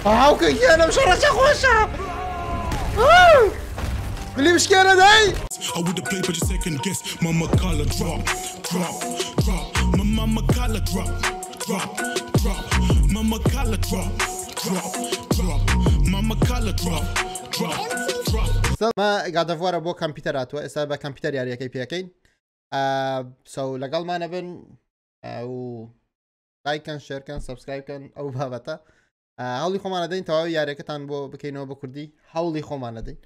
باوکە گیانم شەڕەچە خۆشە. ملی بشکێنە دای. I would have played, but you second guess. Mama collar drop, drop, drop. My mama collar drop, drop, drop. Mama collar drop, drop, drop. Mama collar drop, drop, drop. ما God of War ە بۆ کەمپیوتەر هاتووە، ئێستا بە کەمپیوتەر یاریەکەی پێەکەین. So لەگەڵمانە بن و لایکەن، share کەن، subscribe کەن ئەو بابەتە. هەوڵی خۆمانە دەین تەواوی یاریەکەتان بۆ بکەینەوە بە کوردی، هەوڵی خۆمانە دەین.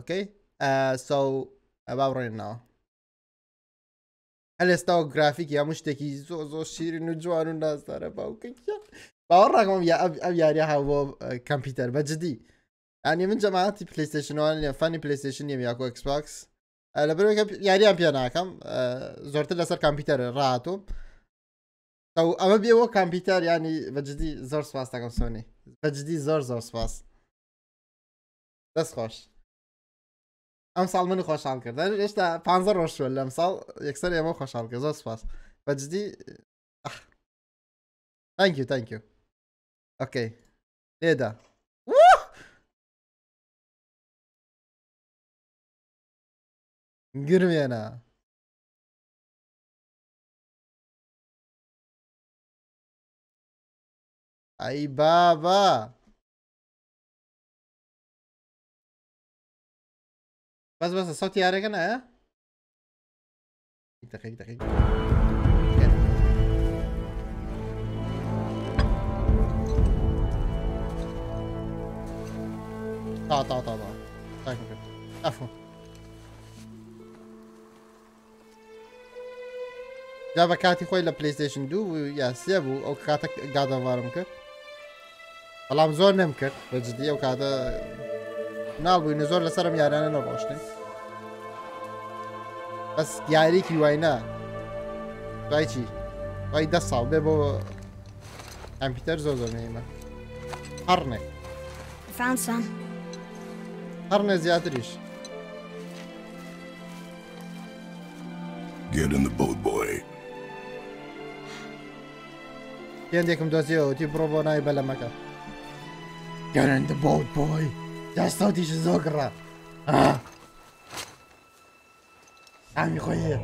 Okay، so با بڕۆینەوە. هەر ئێستاوە گرافیکی هەموو شتێکی زۆ زۆ شیرین و جوان و نازدارە. باوکە گیان باوەڕ ڕاکەم یا ئەم یاریە هاو بۆ کەمپیوتەر بە جدی. یعنی من جەماعەتی PlayStation وان نییە، fan ی PlayStation نییە یاکۆ Xbox، لەبەرەوەی یاریان پێ ناکەم، زۆرتر لەسەر کەمپیوتەر ڕاهاتووم. ئەو ئەمە بێ بۆ کەمپیوتەر، ینی بە جدی زۆر سپاس دەکەم سۆنی، بە جدی زۆر زۆر سپاس. دەست خۆش. ئەم ساڵ منی خۆشحاڵ کرد، هێشتا 15 ڕۆژ شووە لەم ساڵ، یەکسەر ئێمە خۆشحاڵ کرد. زۆر سپاس بە جدی. Thank you، thank you. Okay، لێدا گرمێنە. ئەی بابا بەس بەسە سەوتی یارەکە نایە. دقیق دقیق. تا تا تا تا ئەفۆ جا بە کاتی خۆی لە PlayStation دوو بوو یا سێ بوو، ئەو کاتە God of War م کرد، بەڵام زۆر نەم کرد بە جدی. ئەو کاتە ناڵ بووین، زۆر لەسەرم یارانە نەڕۆشتین. بەس یاریکی وای نا، دوای چی؟ دوای 10 ساڵ بێ بۆ کەمپیوتەر زۆر زۆر نەیمە. هەڕنێ I found some. هەڕنێ زیاتریش. Get in the boat, boy. هێندێکم دۆزیەوە، تی بڕۆ بۆ ناوی بەلەمەکە. Get in the boat, boy. جا سەوتیش زۆر گڕە. ئامی خۆی هەیە.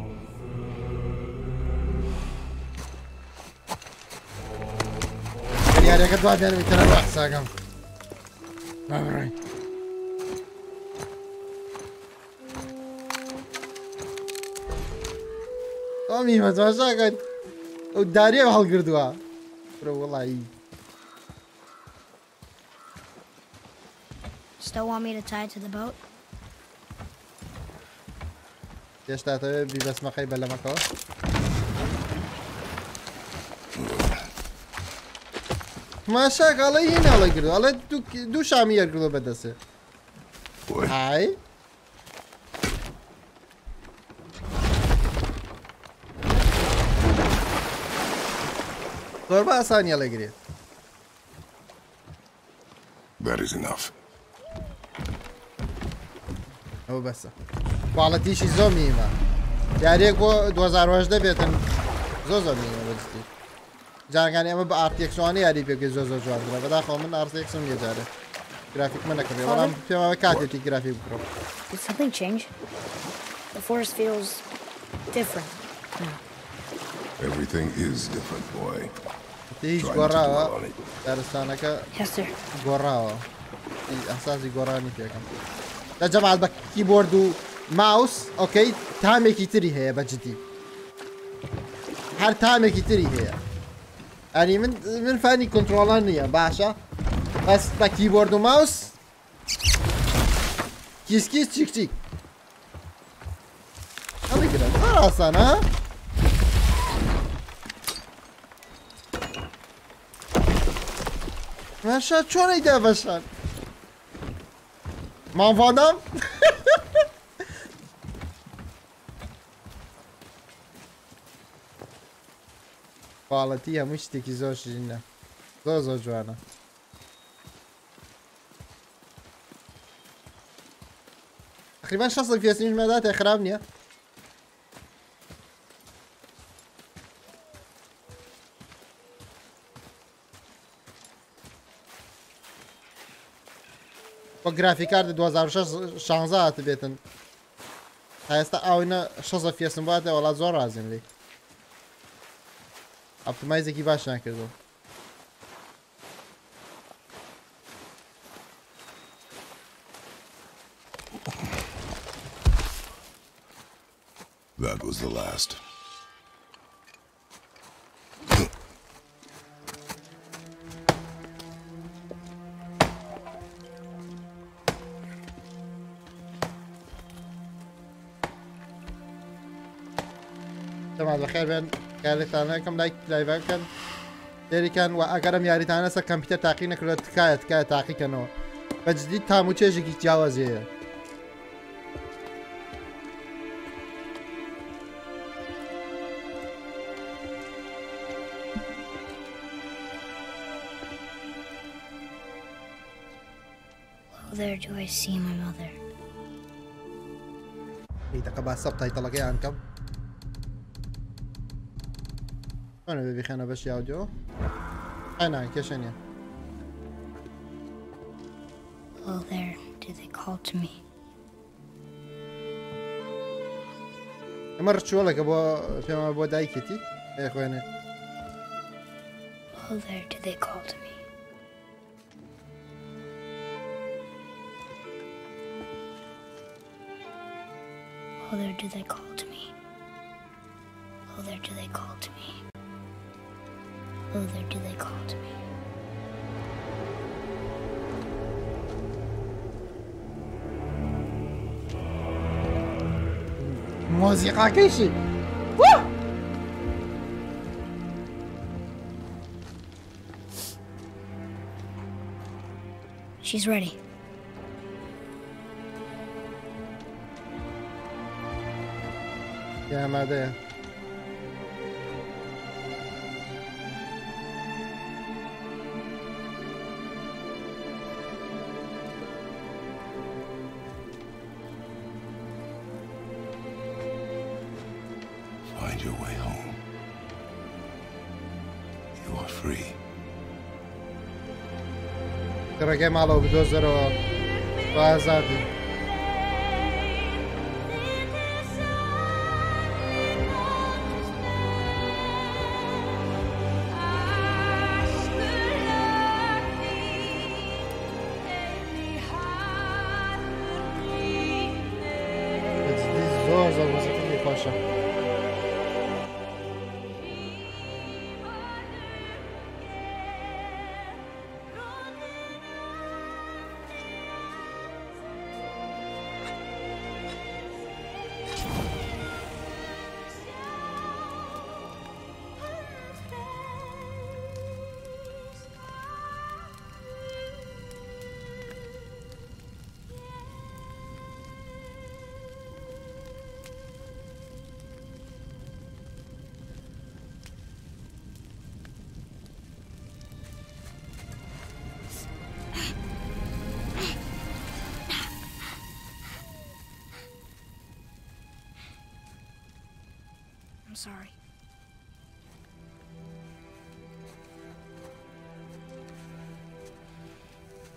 یاریەکە دوا بێنم تەرە بە قساکەم. با بڕۆین. ئەو میمە تەماشاکەن، ئەو داریە هەڵگردووە. برۆ وەڵایی. Still want me to tie it to the boat? هێشتا تەوێ بیبەسمەقەی بەلەمەکەوە؟ ماشاک ئەڵێ هین ئەڵێ گردووە، ئەڵێ دوو شامی یەرگردووە بەدەستێ. Boy. ئای زۆر بە ئاسانی ئەڵێگرێت. That is enough. ئەوە بەسە. quality شی زۆر میمە. یاریەک بۆ 2018 بێتن زۆر زۆر میمە بە جدی. جارەکانی ئەمە بە RTX وانە یاری پێ بکەی زۆر زۆر جوانترە. بەداخەوە من RTX م نییە، جارێ گرافیک من نەکردێ، بەڵام پێم وایە کاتێکی گرافیک بکڕم. Did something change? The forest feels different now. Everything is different, boy. هیچ Try not to گۆڕاوە. dwell on it. دارستانەکە Yes, sir. گۆڕاوە. ئەساسی گۆڕانی پێکەم. لە جەماعەت بە کیبۆرد و ماوس okay تامێکی تری هەیە بە جدی. هەر تامێکی تری هەیە. ئەنی من fan ی controller نییە، باشە؟ بەس بە کیبۆرد و ماوس کیس کیس چیک چیک. هەڵیگرە زۆر ئاسانە. ماشا چۆن ئەیدا بەشان؟ مامڤادام؟ quality هەموو شتێکی زۆر شیرینە، زۆر زۆر جوانە. تقریبا 60 FPS ماداتێ خراپ نییە. وە graphic card 2016 هاتبێتن تا ئێستا ئاوینە 6 FPS م باتێ وەڵا زۆر ڕازیم لێی optimize ێکی باشیان کردووە. That was the last. تەمام بەخێر بێن کارێکتانەکەم لایک live ەکەن دێریکان و ئەگەرم یاریتانە سەر کەمپیوتەر تاقی نەکردووە تکایە تکایە تاقیکەنەوە بە جدی تام و چێژێکی جیاوازی هەیە. There do I see my mother. دقیقە با subtitle ەکەیان کەم. چۆنە بێ بیخەنە بەشی audio؟ ئەنا کێشە نییە. Well, there do they call to me. ئەمە ڕچوەڵێکە بۆ پێمە بۆ دایکێتی ئەیخوێنێ. Well, there do they call to me. Oh, there do they call to me. Oh, there do they call to me. Oh, there do they call to me. مۆزیقاکەیشی She's ready. ئامادەیە. Find your way home. You are free. ڕێگەی ماڵەوە بدۆزەرەوە بە ئازادی. بەجدی زۆر زۆر مۆزیقێکی خۆشە. I'm sorry.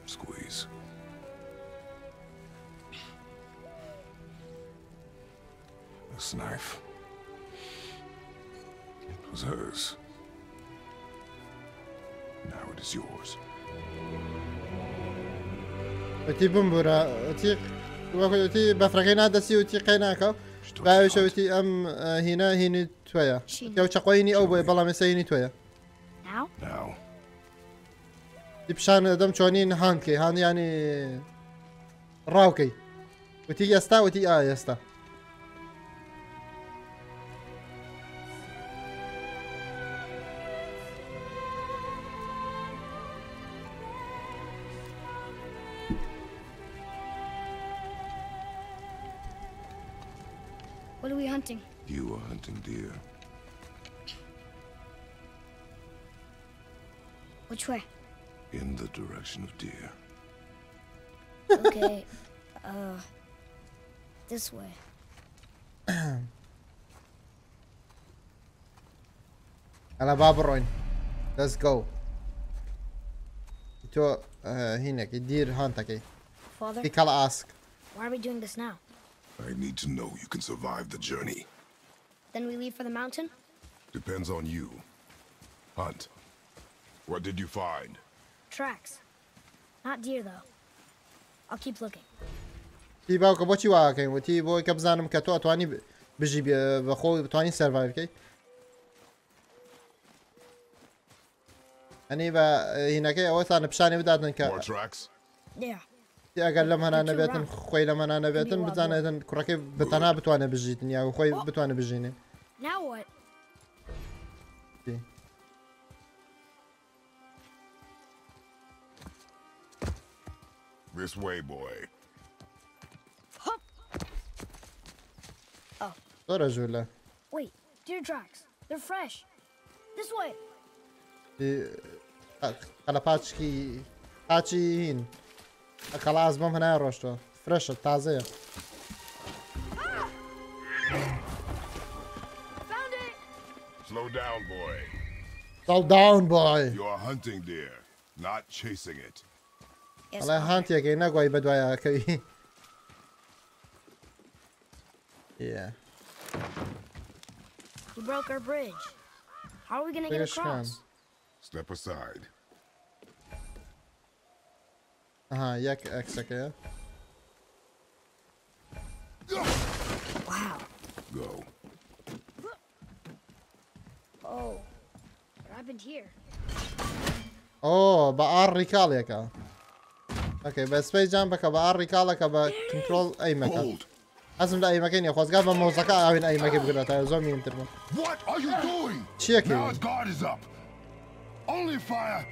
Squeeze. This knife. It was hers. Now it is yours. وتی بمبورە وتی وتی بەفرەکەی نادەسی وتی قەیناکە باویشە وتی ئەم هینە هینی توەیە ئەو چەقۆینی ئەو بۆیە بەڵام ئێستا هینی توەیە. Now? Now. وتی پیشان دەدەم چۆنین هاندکەی هان ینی ڕاوکەی وتی ئێستا وتی ئا ئێستا. What are we hunting? You are hunting deer. Which way? In the direction of deer. Okay, this way. ئەلا با بڕۆین. Let's go. تۆ هینێکی deer hunt ەکەی. Father? کەڵە ئاسک. Why are we doing this now? I need to know you can survive the journey. Then we leave for the mountain? Depends on you. Hunt. What did you find? Tracks. Not deer, though. I'll keep looking. تی باوکە بۆچی واکەین وتی بۆی کە بزانم کە تۆ ئەتوانی بژی بەخۆ بتوانی سەرڤایڤ بکەیت. ئەنی بە هینەکەی ئەوەتانە پیشانی بداتن کە More tracks? Yeah. ئەگەر لەم هەنا نەبێتن خۆی لەم هەنا نەبێتن بزانێتن کوڕەکەی بەتەنها بتوانێت بژیتن یا خۆی بتوانێت بژینێ. Now what? This way, boy. Hup. Oh. زۆرە ژوولە. Wait, deer tracks. They're fresh. This way. قەلەپاچکی قاچی هین خەڵاس بەم هەنایە ڕۆشتەوە فرەشە تازەیە. Found it. Slow down, boy. Slow down, boy. You are hunting deer, not chasing it. Yes, ئەڵێ father. هانتێکەی نەگوای بەدوایەکەوی. Yeah. You broke our bridge. How are we gonna get Bridge across? Step aside. ئەها یەک ئەکسەکەیە. Wow. Go. Oh. What happened here? ئۆ بە ئار ڕیکاڵێکە. ئۆکەی بە سپەی جام بکە بە ئار ڕیکاڵەکە بە کنترۆڵ ئەیمەکە. Hold. حەزم لە ئەیمەکەی نییە خۆزگا بە مۆزەکە ئاوین ئەیمەکەی بگرێتە زۆر مهمتر بوو. What are you doing? چیەکەی؟ Now his guard is up. Only fire.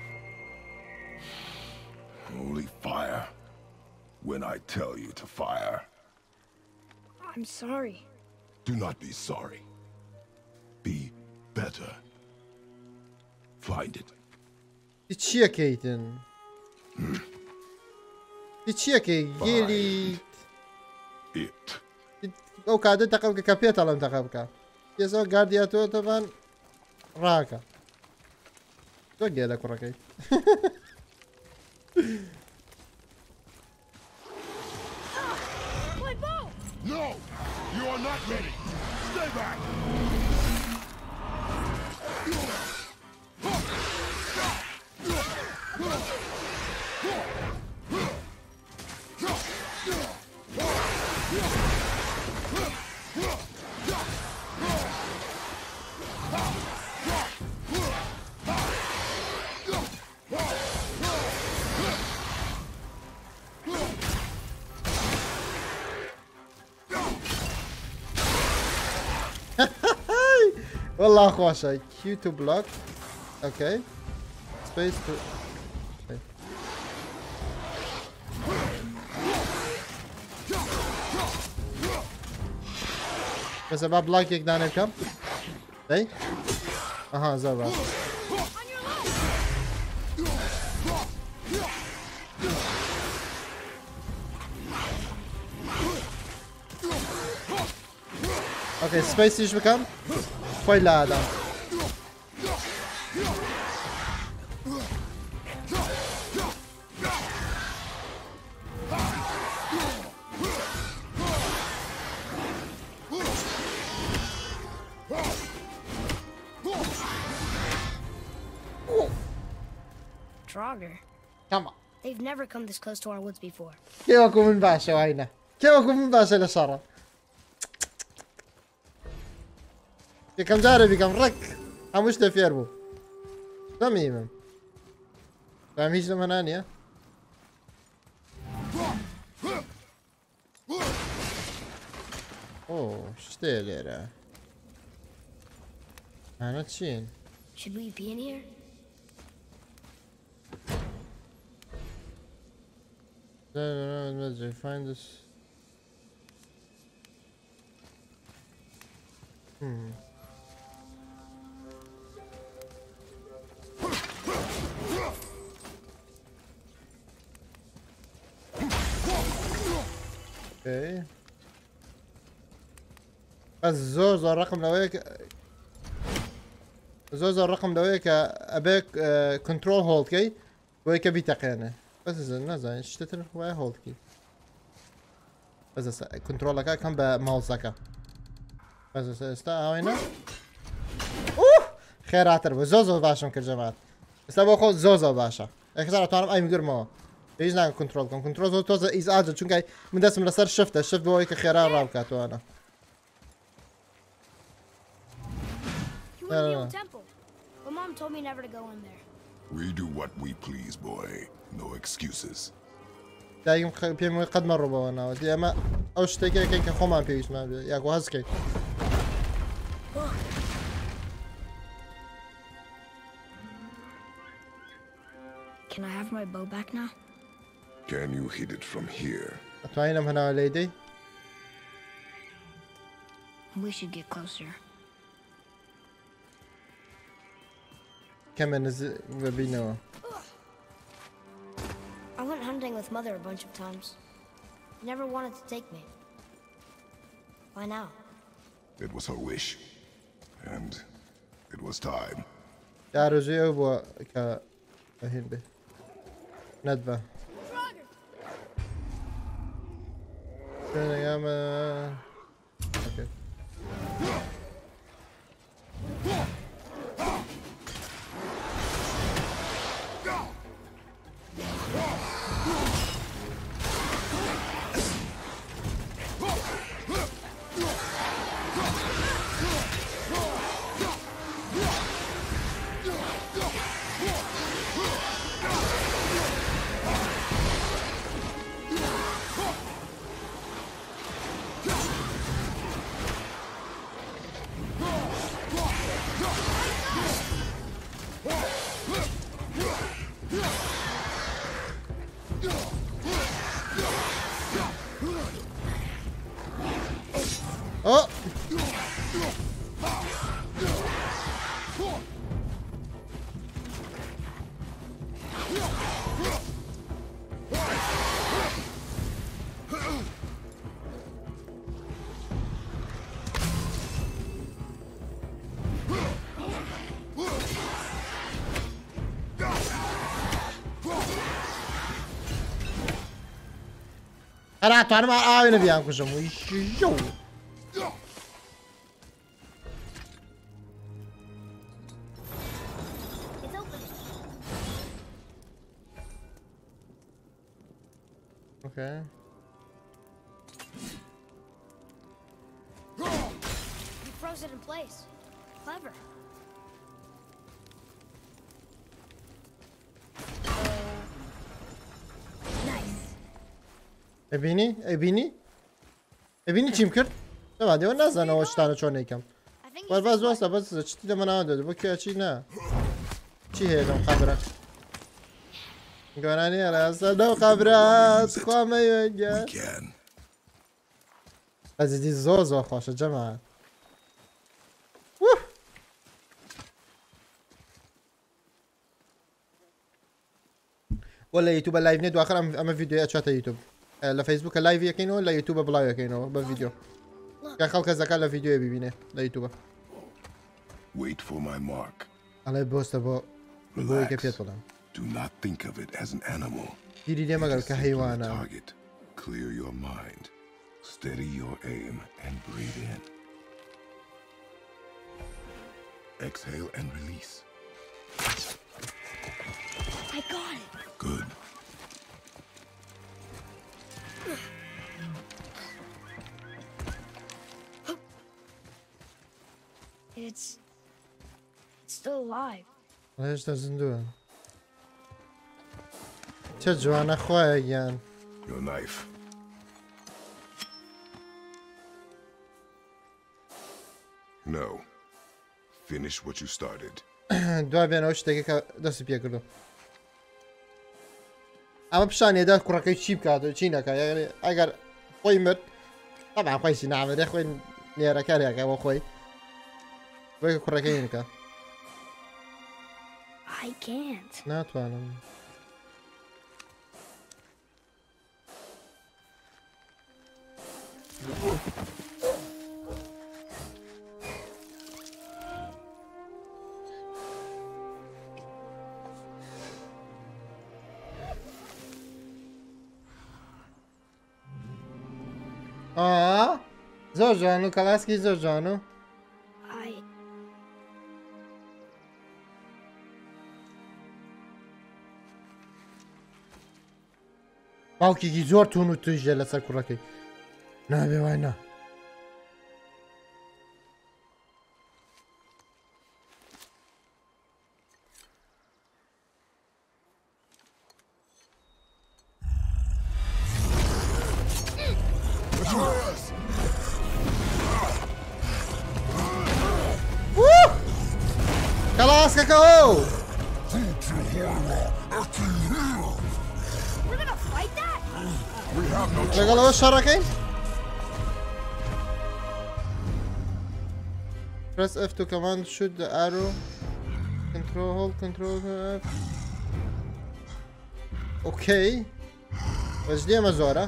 Only fire. When I tell you to fire. I'm sorry. Do not be sorry. Be better. Find it. چیەکەیتن؟ چیەکەی گێلی It. ئەو کاتە تەقە بکە کە پێت ئەڵێم تەقە بکە. ئێستا گاردیا تۆ تەبان ڕاکە. تۆ گێلە کوڕەکەی. My bow! No! You are not ready! Stay back! والله خۆشە. Q to block. Okay. Space to. Okay. بەسە با بلاکێک دانێ بکەم. دەی؟ ئەها زۆر باش. ئۆکەی سپەیسیش بکەم. خۆی لادام. Draugr. Come on. They've never come this close to our woods before. کێ وەکو من باشە واینە؟ کێ وەکو من باشە لە شەڕە؟ یەکەم جارە بیکەم ڕێک هەموو شتێ فێر بوو. دەمیمم. دام هیچ لەمە نانیە؟ ئۆ شتێ لێرە. ئەمە چین؟ Should we be in here? No, find this. Okay. بەس زۆر زۆر ڕقم لەوەیە زۆر زۆر ڕقم لەوەیە کە ئەبێ کۆنترۆڵ هۆڵکەی بۆی کە بیتەقێنێ. بەس نازانین شتتر وایە هۆڵکەی. بەس کۆنترۆڵەکە کەم بە ماوسەکە. بەس ئێستا ئاوێنە. ئوه خێراتر بوو. زۆر زۆر باشم کرد جەماعەت. ئێستا بۆ خۆ زۆر زۆر باشە. یەکسەر ئەتوانم ئەیم گرمەوە. پێویست ناکە کۆنترۆڵ بکەم. کۆنترۆڵ زۆر تۆزە ئیزعاجە، چونکە من دەستم لەسەر شفتە، شفت بۆ ئەوەی کە خێرا ڕابکاتەوەنە. You went to the old temple, but Mom told me never to go in there. We do what we please, boy. No excuses. دایکم پێم وت قەت مەڕۆ بەوە ناوە. دی ئەمە ئەو شتێکەکەین کە خۆمان پێویستمان بێ، یاکۆ هەست کەین. Can I have my bow back now? Can you hit it from here? ئەتوانین ئەم هەناوە لێی دەی؟ We should get closer. کەمە نزیک ببینەوە. I went hunting with Mother a bunch of times. She never wanted to take me. Why now? It was her wish, and it was time. ئارەزووی ئەو بووە کە بەهین بێ. نەتبە. شوێنەکەمە. ئۆکەی. Oh! هەر ئەتوانم ئاوێنە بیان کوژم. ویشیو. It's open. Okay. You froze it in place. Clever. Nice. ئەبینی؟ ئەبینی؟ ئەبینی چیم کرد؟ نەما دێوە نازانەوە شتانە چۆن یکەم. I think وەر he's بەس this way. وەستە، بەس چتی لەمە ناوە دێت. بۆ کوێ ئەچی؟ نا. چی هەیە لەم قەبرە؟ گۆرانی هەرە ئەستا لەو قەبرە، تخوا مەیوێ. We can. بەجدی زۆر زۆر خۆشە جەماعەت. ووه. وە لە یوتیوبە لایڤ نیە، دواخر ئەمە ڤیدیۆی ئەچاتە یوتیوب. لە فەیسبووکە لایڤ یەکەینەوە، لە یوتیوبە بڵاو یەکەینەوە بە ڤیدیۆ. کە خەڵکە زەکا لە ڤیدیۆی ببینێ لە یوتیوبە. Wait for my mark. ئەڵێ بۆستە بۆ بۆی کە Relax. پێت بڵێم. Do not think of it as an animal. بیری لێ مەگەر It is کە simply a حەیوانە. target. Clear your mind. Steady your aim and breathe in. Exhale and release. I got it. Good. It's still alive. هێشتا زیندووە. چه جوانە خوایە گیان. Your knife. No. Finish what you started. دوا بێنەوە شتێکە کە دەستی پێ کردو. ئەمە پیشانیەدا کوڕەکەی چی بکات و چی نەکات. یعنی ئەگەر خۆی مرد، طبعا خۆیشی نامرێ، خۆی نێرەکارێکە بۆ خۆی. بۆی کوڕەکەی نکا. I can't. ناتوانم. زۆر جوان و کەلاسکی زۆر جوان و باوکێکی زۆر تون و توژە لەسەر کوڕەکەی نابێ وای نا. کەلاسکەکە ئەو لەگەڵەوە شەڕەکەین. Press F to command shoot the arrow. Control hold control F. Okay. بەس لێمە زۆرە.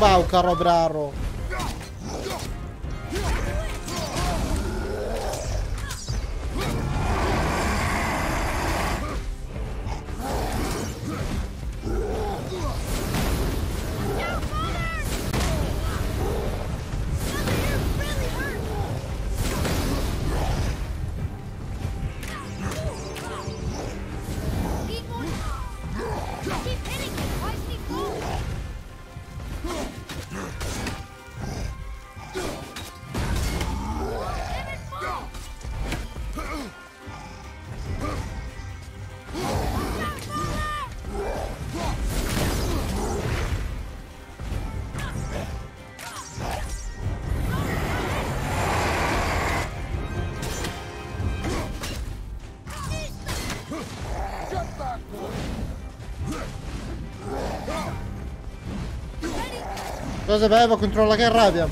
باوکە ڕۆبراڕۆ. تۆزە باە بە کۆنترۆڵەکەی ڕابێم.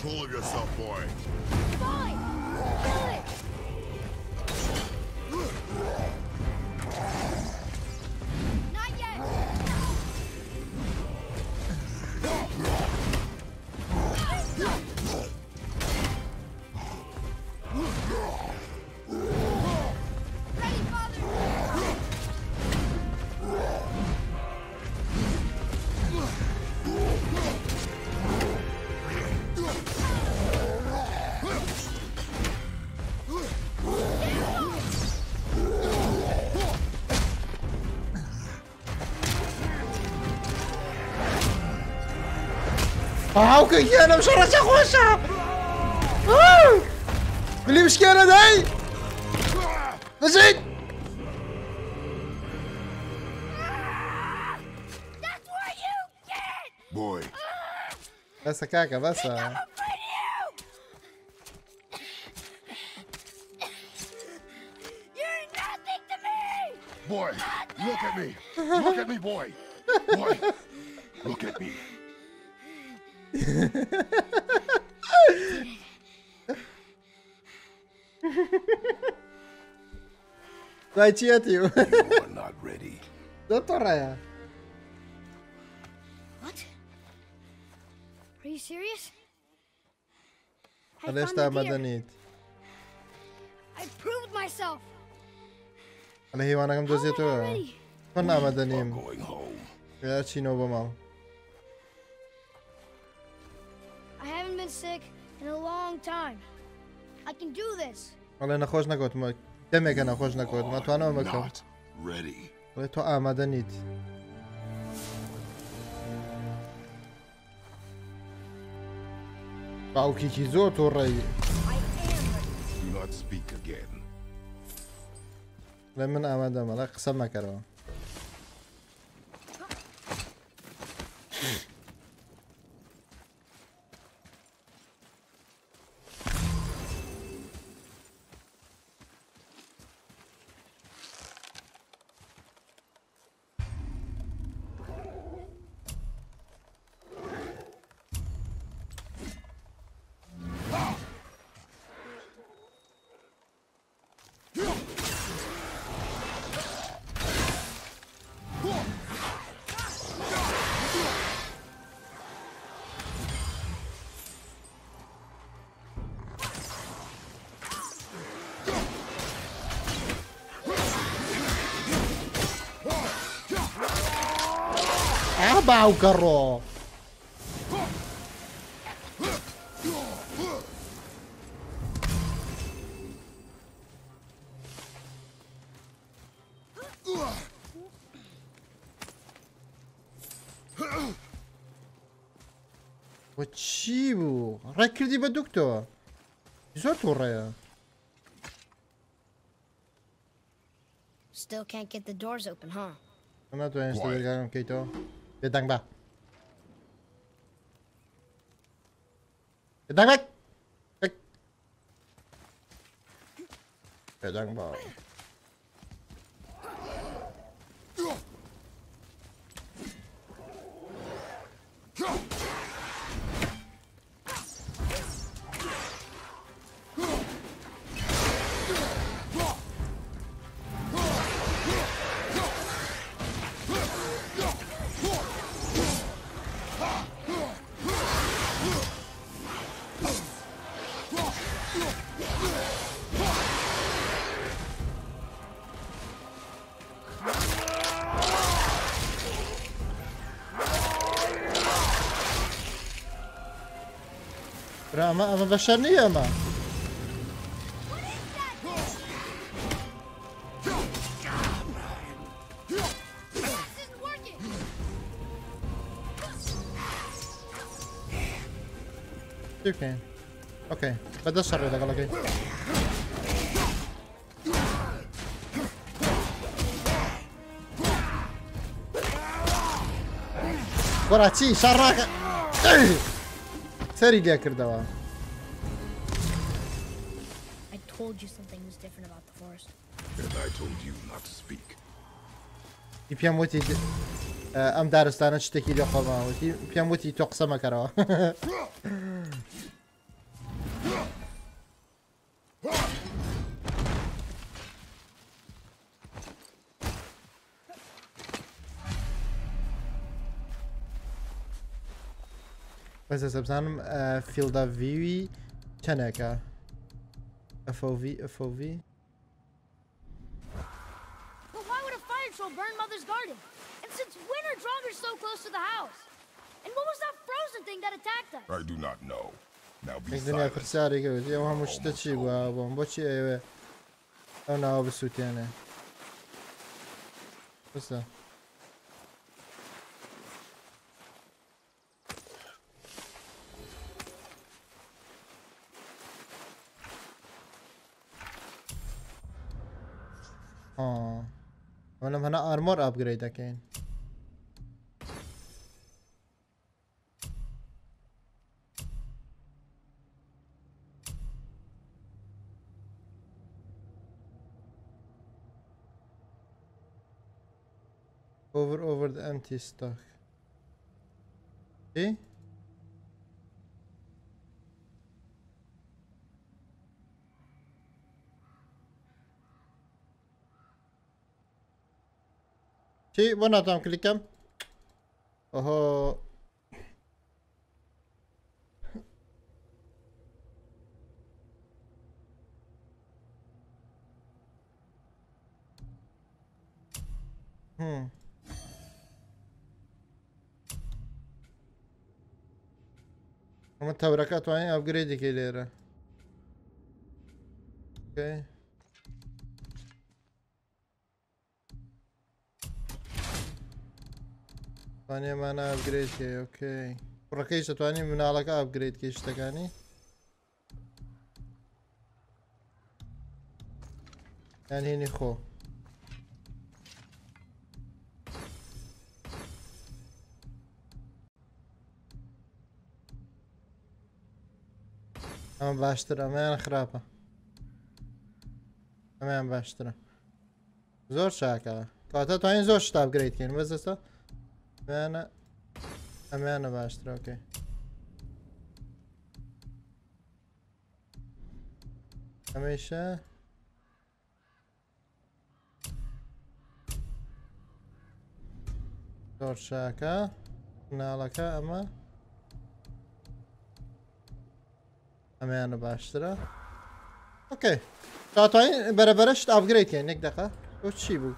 Control of yourself, boy. Fine. Kill it. Not yet. Ready, Father. باوکە گیانم شەڕەچە خۆشە. بلی بشکێنە دای بژیت. Boy. بەسە کاکە بەسە. Boy, look at me. Look at me, boy. Boy, look at me. دوای چیەتی؟ You are not ready. زۆر تۆڕەیە. What? Are you serious? I ئەڵێ found هێشتا the deer. ئامادە نیت. I proved myself. ئەڵێ هیوانەکەم How am I دۆزێتەوە. not ready? چۆن ئامادە Are نیم؟ going home. لێ چینەوە بۆ ماڵ. I haven't been sick in a long time. I can do this. ئەڵێ نەخۆش نەکەوتمە، دەمێکە نەخۆش نەکەوتمە، Are توانەوە بکەم. not ready. ئەڵێ تۆ ئامادە نیت. باوکێکی زۆر تووڕەیی. I am ready. Do not speak again. لە من ئامادەم، ئەڵێ قسە مەکەرەوە. باوکە ڕۆ. وە چی بوو؟ ڕێک کردی بە دوکتەوە. زۆر تووڕەیە. Still can't get the doors open, huh? ناتوانین شتە Quiet. دەرگاکەم بکەیتەوە. بێدەنگ بە. بێدەنگ بە. بێدەنگ بە. برا ئەمە بەشەر نییە ئەمە. This isn't working. چی بکەین؟ ئۆکەی بەدەست شەڕێ لەگەڵەکەی. وەرا چی شەڕاکە؟ سەری لێ کردەوە. I told you something was different about the forest. And I told you not to speak. پێم وتی ئەم دارستانە شتێکی لێ خۆڵما وتی، پێم وتی تۆ قسە مەکەرەوە. بەس ئێستا بزانم فیلدا ڤیوی چەندێکە؟ FOV, FOV. But why would a fire troll burn Mother's garden? And since when are Draugrs so close to the house? And what was that frozen thing that attacked us? I do not know. Now be یەک دنیا silent. پرسیارێکە وتی، ئەو هەموو شتە چی بووە؟ بۆم بۆچی ئەوێ ئەو ناوە بسووتێنێ؟ بەسە. ئەمە هەنا ئارمۆر ئاپگرەید دەکەین. Over, over the empty stock. چی؟ چی؟ بۆ ناتوانم کلیکەم؟ ئۆهۆ. ئەمە تەورەکە توانین upgrade ێکی لێرە. Okay. توانین ئەمانە upgrade کەی. Okay. کوڕەکەیش دەتوانین مناڵەکە upgrade کەی شتەکانی. یان هینی خۆ. ئەمە باشترە، ئەمەیان خراپە. ئەمەیان باشترە. زۆر چاکە. کەواتە توانین زۆر شت upgrade کەین. بەس ئێستا ئەمەیانە باشترە. Okay. ئەمەیشە زۆر چاکە. مناڵەکە ئەمە ئەمەیانە باشترە. Okay. تاتوانین بەرەبەرە شت upgrade کەین. یەک دەقە. بۆ چی بوو؟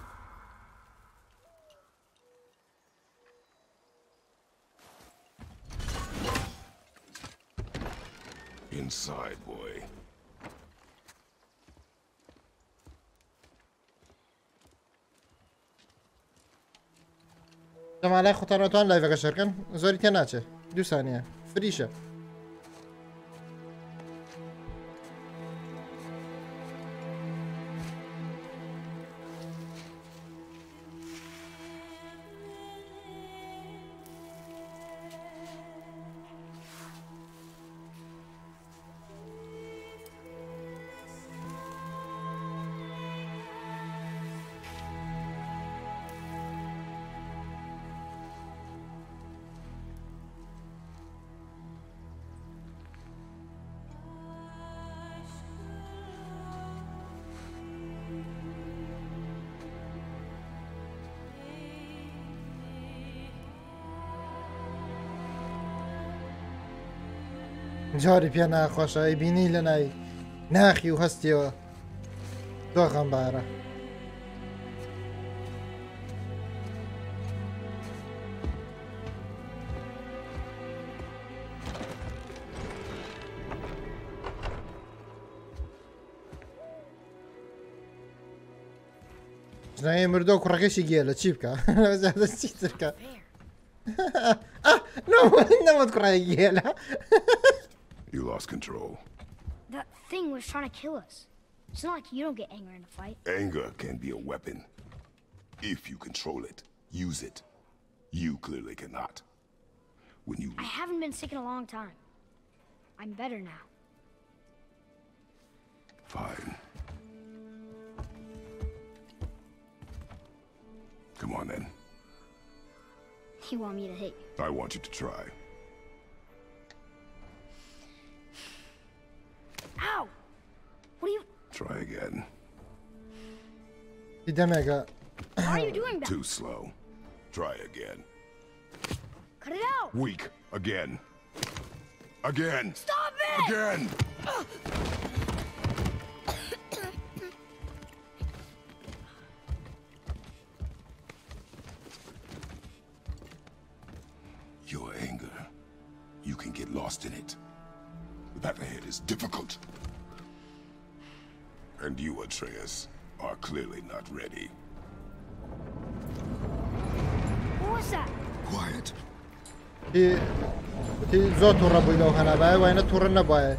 Inside, boy. جەمالای خۆتانەوەتوان live ەکە share کەن. زۆری تێ ناچێ. دوو سانیە. free شە. جاری پێ ناخۆشە بینی لە ناوی ناخی و هەستیەوە زۆر غەمبارە. ژنەکەی مردووە کوڕەکەشی گێلە چی بکە؟ زیاتر چی ترکە؟ نەمەت کوڕای گێلە. You lost control. That thing was trying to kill us. It's not like you don't get angry in a fight. Anger can be a weapon. If you control it, use it. You clearly cannot. When you I haven't been sick in a long time. I'm better now. Fine. Come on then. You want me to hit you? I want you to try. Ow! What are you? Try again. Why are you doing that? Too slow. Try again. Cut it out! Weak. Again. Again. Stop it! Again! Your anger, you can get lost in it. The path ahead is difficult. And you, Atreus, are clearly not ready. What was that? Quiet. زۆر تووڕە بووی لەو هەنابایە، وایە تووڕە نەبایە.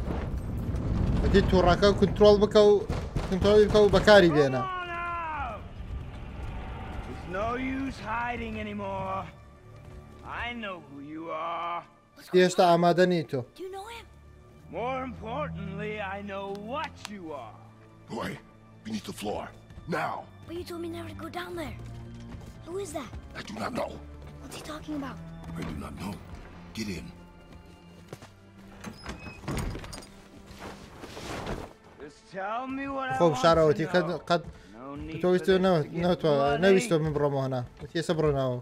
وتی تووڕەکە کنترۆڵ بکە و کنترۆڵی بکە و بەکاری بێنە. There's no use hiding anymore. I know who you are. هێشتا ئامادە نیت تۆ. Do you know him? More importantly, I know what you are. Boy, beneath the floor. Now. But you told me never to go down there. Who is that? I do not know. What's he talking about? I do not know. Get in. Just tell me what I خۆ want شارەوەتی to قەت know. قەت No need تۆ for ویستوە this to get نەویستوە bloody. من بڕۆمەوە هەنا. وتی ئێستا بڕۆنەوە.